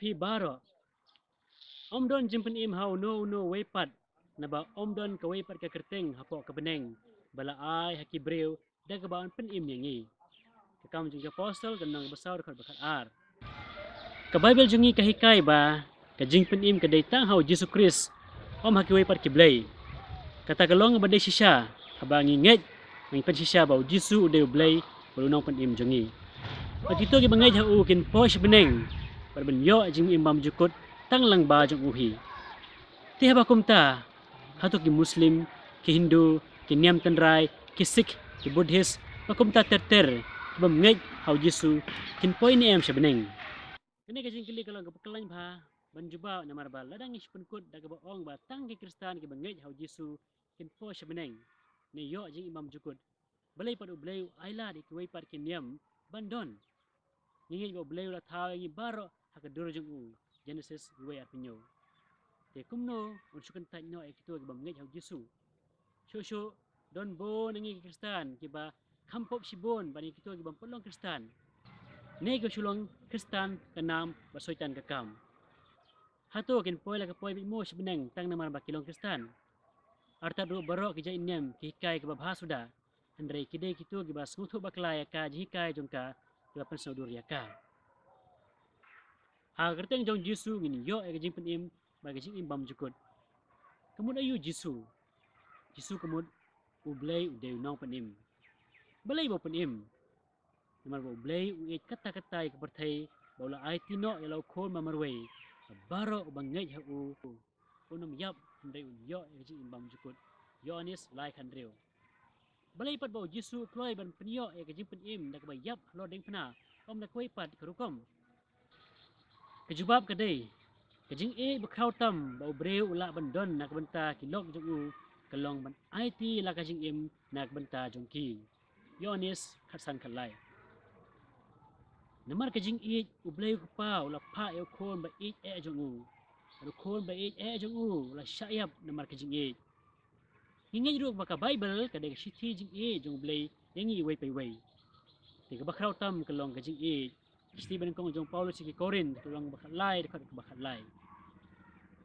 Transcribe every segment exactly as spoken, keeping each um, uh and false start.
hi baroh. Ym don jingpynim ha uno uno uwei pat, naba ym don kawei pat ka kyrteng hapoh ka bneng ba la ai ha ki briew da kaba yn pynim ïa ngi. Ka Kam jong ki Apostol, ka lynnong kaba saw, dkhot ba khatar. Ka Baibl jong ngi ka hikai ba ka jingpynim ka dei tang ha u Jisu Khrist, ym ha kiwei pat ki blei. Kata ka long kaba dei shisha haba ngi ngeit, ngi pynshisha ba u Jisu u dei u Blei bad u Nongpynim jong ngi. Ba kito kiba ngeit ha u kin poi sha bneng bad ban ïoh jingim bymjukut tang lyngba jong u hi. Te haba kumta, hato ki Muslim, ki Hindu, ki niam tynrai, ki Sikh, ki Buddhist, ba kumta ter ter, bym ngeit ha u Jisu, kin poi ne em sha bneng? Kane ka jingkylli ka long kaba khlaiñ bha ban jubab, namar ba lada ngi shu pynkut da kaba ong ba tang ki Khristan kiba ngeit ha u Jisu kin poi sha bneng ne ïoh jingim bymjukut, balei pat u Blei u ailad ïa kiwei pat ki niam ban don? Ngi ngeit ba u Blei u la thaw ïa ngi baroh ha ka dur jong u, Genesis uwei arphew hynñiew. Te kumno un shu kyntait noh ïa kito kibym ngeit ha u Jisu? Shuh shuh don bun na ngi ki Khristan kiba kham pop shibun ban ïa kito kibym pat long Khristan, ne ki shu long Khristan ka nam bad Soitan ka kam. Hato kin poi la ka poi beit mo sha bneng tang namar ba ki long Khristan? Artat ruh baroh ki jait niam ki hikai kaba bha suda, hynrei ki dei kito kiba sngewthuh bakla ïa ka jinghikai jong ka, kiba pynsngewdur ïa ka. Ha ka kyrteng jong u Jisu ngin ïoh ïa ka jingpynim bad ka jingim bymjukut. Ka mut aïu u Jisu? Jisu ka mut u Blei u dei u Nongpynim. Balei ba u pynim? Namar ba u Blei u ïeit katta katta ïa ka pyrthei, ba u la aiti noh ïa la u Khun ba marwei, ba baroh uba ngeit ha u un ym ïap, hynrei un ïoh ïa ka jingim bymjukut. Ïoannis lai khathynriew. Balei pat ba u Jisu u kloi ban pynïoh ïa ka jingpynim da kaba ïap halor diengphna, ym da kawei pat ka rukom? Ka jubab ka dei, ka jingïeit bakhraw tam ba u briew u lah ban don na ka bynta ki lok jong u, ka long ban aiti la ka jingim na ka bynta jong ki. Ïoannis khatsan khatlai. Namar ka jingïeit, u Blei u Kpa u la phah ïa u Khun ba ïeit eh jong u. Bad u Khun ba ïeit eh jong u u la shah ïap namar ka jingïeit. Ngi ngeit ruh ba ka Baibl ka dei ka shithi jingïeit jong u Blei ïa ngi iwei pa iwei. Te kaba khraw tam ka long ka jingïeit. Shithi banyngkong jong u Paulus sha ki Korinth, ka lynnong ba khatlai, dkhot ba khatlai.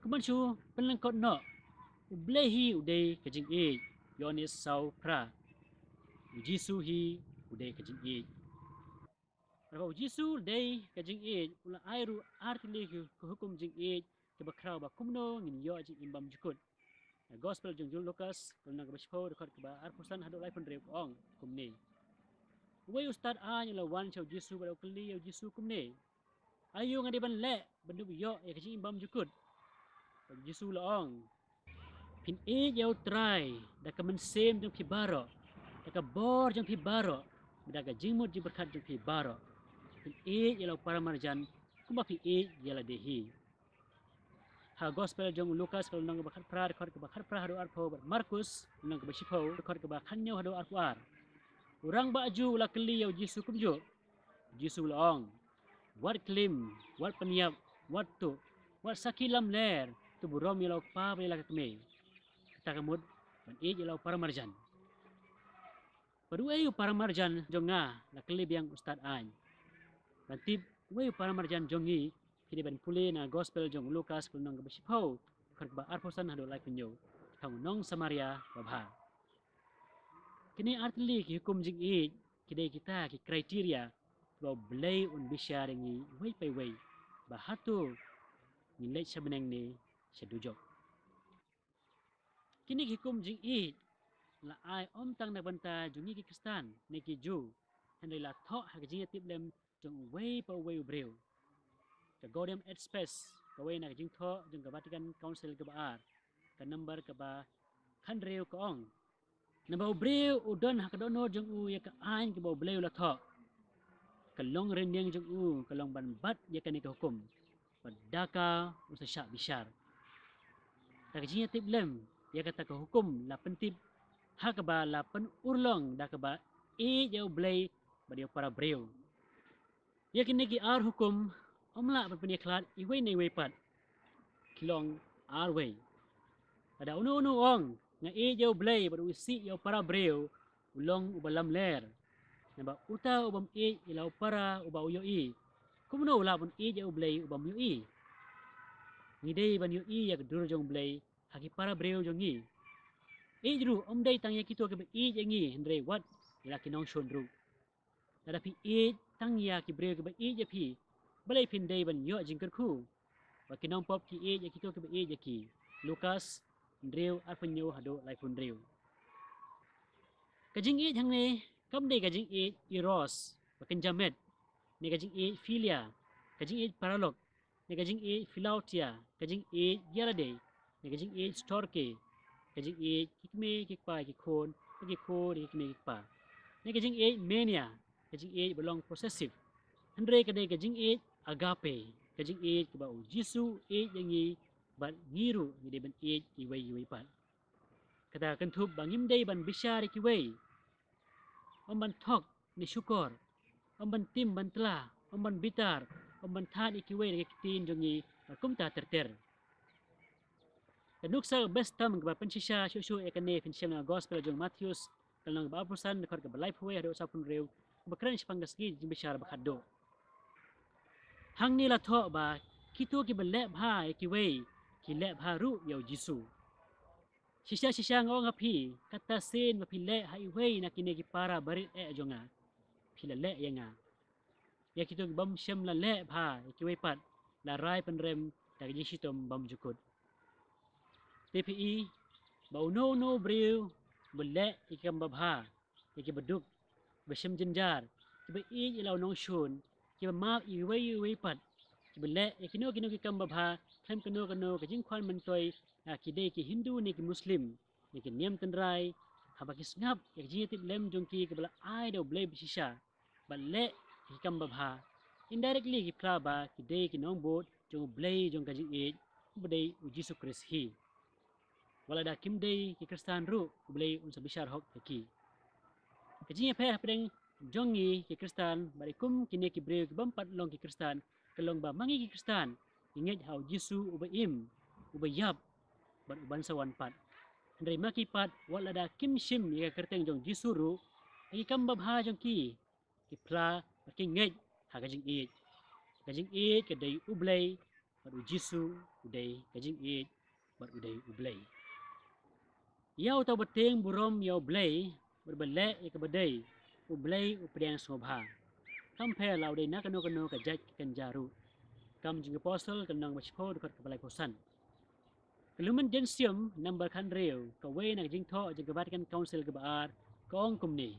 Kumban shu pynlyngkot noh, u Blei hi u dei ka jingïeit. Ïoannis saw phra. U Jisu hi u dei ka jingïeit. Namar ba u Jisu u dei ka jingïeit, u la ai ruh ar tylli ki hukum jingïeit kiba khraw ba kumno ngin ïoh jingim bymjukut. Na Gospel jong u Lukas, ka lynnong kaba shiphew, dkhot kaba arphew san haduh laiphew hynriew, ka ong kumne. Uwei u stad aiñ u la wan sha u Jisu bad u kylli ïa u Jisu kumne, aïu nga dei ban leh ban ïoh ïa ka jingim bymjukut? Bad u Jisu u la ong, phin ïeit ïa u Trai da ka mynsiem jong phi baroh, da ka bor jong phi baroh, bad da ka jingmut jingpyrkhat jong phi baroh. Phin ïeit ïa la u paramarjan kumba phi ïeit ïa lade hi. Ha Gospel jong u Lukas, ka lynnong kaba khatphra, dkhot kaba khatphra haduh arphew, bad Markus, lynnong kaba shiphew, dkhot kaba khathynñiew haduh arphew ar. U rangbah Jiw u la kylli ïa u Jisu kumjuh. U Jisu u la ong, wat klim, wat pynïap, wat tuh, wat sakhi lamler, to burom ïa la u kpa bad ïa la ka kmie. Kata ka mut ban ïeit ïa la u paramarjan. Bad uei u paramarjan jong nga? La kylli biang u stad aiñ. Ban tip uei u paramarjan jong ngi, phi dei ban pule na Gospel jong u Lukas, ka lynnong kaba shiphew, dkhot kaba arphew san haduh laiphew hynñiew, tang u nong Samaria babha. Kine ar tylli ki hukum jingïeit ki dei kita ki criteria ba u Blei un bishar ïa ngi iwei pa iwei ba hato ngin leit sha bneng ne sha dujok. Kine ki hukum jingïeit la ai ym tang na ka bynta jong ngi ki Khristan ne ki Jiw, hynrei la thoh ha ka jingïatiplem jong uwei pa uwei u briew. Ka Gaudium et Spes, kawei na ka jingthoh jong ka Vatican Council kaba ar, ka number kaba khathynriew, ka ong, naba u briew u don ha ka dohnud jong u ïa ka aiñ kaba u Blei u la thoh. Ka longrynieng jong u ka long ban bat ïa kane ka hukum, bad da ka un sa shah bishar. Da ka jingïatiplem ïa kata ka hukum la pyntip, ha kaba la pynurlong da kaba ïeit ïa u Blei bad ïa u para briew. Ïa kine ki ar hukum ym lah ban pynïakhlad iwei na iwei pat. Ki long arwei. Lada uno uno u ong, nga ïeit ïa u Blei bad u isih ïa u para briew, u long uba lamler. Naba uta u bym ïeit ïa la u para uba u ïohi, Kumno u lah ban ïeit ïa U Blei u bym ïohi? Ngi dei ban ïohi ïa ka dur jong U Blei ha ki para briew jong ngi. Ïeit ruh ym dei tang ïa kito kiba ïeit ïa ngi, hynrei wat ïa la ki nongshun ruh. Lada phi ïeit tang ïa ki briew kiba ïeit ïa phi, balei phin dei ban ïoh jingkyrkhu ba ki nongpop ki ïeit ïa kito kiba ïeit ïa ki? Lukas hynriew, arphew hynñiew haduh laiphew hynriew. Ka jingïeit hangne kam dei ka jingïeit eros ba kynja met, ne ka jingïeit philia, ka jingïeit paralok, ne ka jingïeit philautia, ka jingïeit ïa lade, ne ka jingïeit storge, ka jingïeit ki kmie ki kpa ïa ki khun, ki khun ïa ki kmie ki kpa, ne ka jingïeit menia, ka jingïeit ba long possessive. Hynrei ka dei ka jingïeit agape, ka jingïeit kaba U Jisu u ïeit ïa ngi, bad ngi ruh ngi dei ban ïeit iwei ïa iwei pat. Kata ka kynthup ba ngim dei ban bishar ïa kiwei, ym ban thok ne shukor, ym ban tim ban tla, ym ban bitar, ym ban thad ïa kiwei da ki ktien jong ngi, bad kumta ter ter. Ka nuksa kaba best tam kaba pynshisha shuh shuh ïa kane phin shem na ka Gospel jong u Mathaios, ka lynnong kaba arphew san, dkhot kaba laiphew wei haduh sawphew hynriew, kaba kren shaphang ka sngi jingbishar ba khatduh. Hangne la thoh ba kito kiba leh bha ïa kiwei ki leh bha ruh ïa U Jisu. Shisha shisha nga ong ha phi, kata sien ba phi leh ha iwei na kine ki para barit eh jong nga, phi la leh ïa nga. Ïa kito ki bym shym la leh bha ïa kiwei pat, la rai pynrem da ka jingshitom bymjukut. Te phi i ba uno uno u briew ba leh ïa ki kam babha, ïa kiba duk, kiba shem jynjar, kiba ïeit ïa la u nongshun, kiba map ïa iwei ïa iwei pat, kiba leh ïa kino kino ki kam babha khlem kano kano ka jingkhwan myntoi, ha ki dei ki Hindu ne ki Muslim, ne ki niam tynrai, haba ki sngap ïa ka jingïatiplem jong ki kaba la ai da U Blei ba shisha, bad leh ïa ki kam babha, indirectly ki phla ba ki dei ki nongbud jong U Blei jong ka jingïeit, uba dei U Jisu Khrist hi. Wat lada kim dei ki Khristan ruh, U Blei un sa bishar hok ïa ki. Ka jingïapher hapdeng jong ngi ki Khristan bad kum kine ki briew ki bym pat long ki Khristan ka long ba ma ngi ki Khristan ngi ngeit ha U Jisu uba im, uba ïap, bad uban sa wan pat. Hynrei ma ki pat, wat lada kim shim ïa ka kyrteng jong U Jisu ruh, ïa ki kam babha jong ki ki phla bad ki ngeit ha ka jingïeit. Ka jingïeit ka dei U Blei, bad U Jisu u dei ka jingïeit, bad u dei U Blei. Ïa uta uba tieng burom ïa U Blei bad uba leh ïa kaba dei, U Blei u pdiang sngewbha, kam pher la u dei na kano kano ka jait ka kynja ruh. Kam Jingapostol, ka lynnong ba shiphew, dkhot kaba laiphew san. Ka Lumen Gentium number khathynriew, kawei na ka jingthoh jong ka Vatican Council kaba ar, ka ong kumne.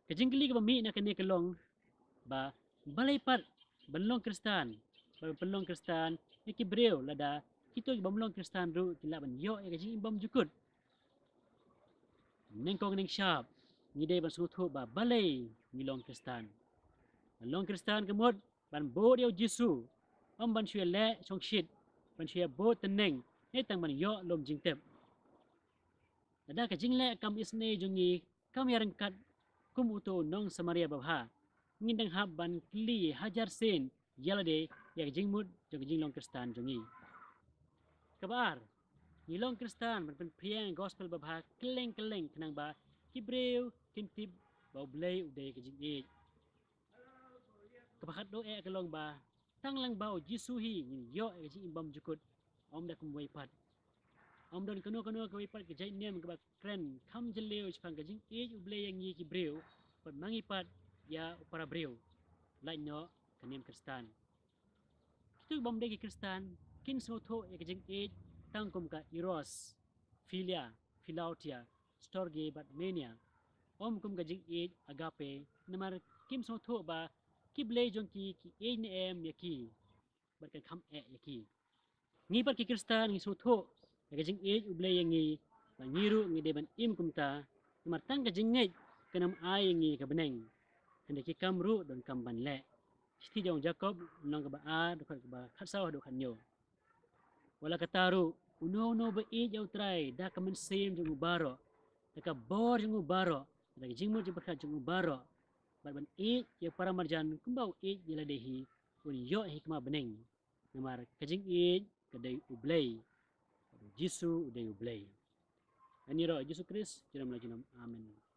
Ka jingkylli kaba mih na kane ka long ba balei pat ban long Khristan, ba ban long Khristan ïa ki briew, lada kito ki bym long Khristan ruh ki lah ban ïoh ïa ka jingim bymjukut. Nyngkong nyngshap, ngi dei ban sngewthuh ba balei ngi long Khristan. Ban long Khristan ka mut ban bud ïa U Jisu, ym ban shu ïaleh shongshit, ban shu ïabud tneng, ne tang ban ïoh lum jingtep. Lada ka jingleh kam isynei jong ngi kam ïaryngkat Kum uto u nong Samaria babha, ngin dang hap ban kylli hajar sien ïa lade ïa ka jingmut jong ka jinglong Khristan jong ngi. Kaba ar, ngi long Khristan ban pynphriang gospel babha kylleng kylleng khnang ba ki briew kin tip ba U Blei u dei ka jingïeit. Kaba khatduh eh ka long ba tang lang ba U Jisu hi ngin ïoh ïa ka jingim bymjukut, ym da kumwei pat. Ym don kano kano kawei pat ka jait niam kaba kren kham jylliew shaphang ka jingïeit U Blei ïa ngi ki briew, bad ma ngi pat ïa u para briew, lait noh ka niam Khristan. Kito kibym dei ki Khristan kin sngewthuh ïa ka jingïeit tang kum ka eros, philia, philautia, storge bad menia, ym kum ka jingïeit agape, namar kim sngewthuh ba ki blei jong ki ki ïeit ne em ïa ki bad kan kham eh ïa ki. Ngi pat ki Khristan ngi sngewthuh ïa ka jingïeit U Blei ïa ngi, bad ngi ruh ngi dei ban im kumta, namar tang ka jingngeit kan ym ai ïa ngi ka bneng, hynrei ki kam ruh donkam ban leh. Shithi jong u Jakob lynnong kaba ar, dkhot kaba khatsaw haduh khathynñiew. Wat la katta ruh, uno uno uba ïeit ïa U Trai da ka mynsiem jong u baroh, da ka bor jong u baroh, da ka jingmut jingpyrkhat jong u baroh, bad ban ïeit ïa u para marjan kumba u ïeit ïa lade hi, un ïoh hikmat bneng. Namar ka jingïeit ka dei U Blei, bad U Jisu u dei U Blei. Ïa ngi ïaroh ha U Jisu Khrist junom la junom. Amen.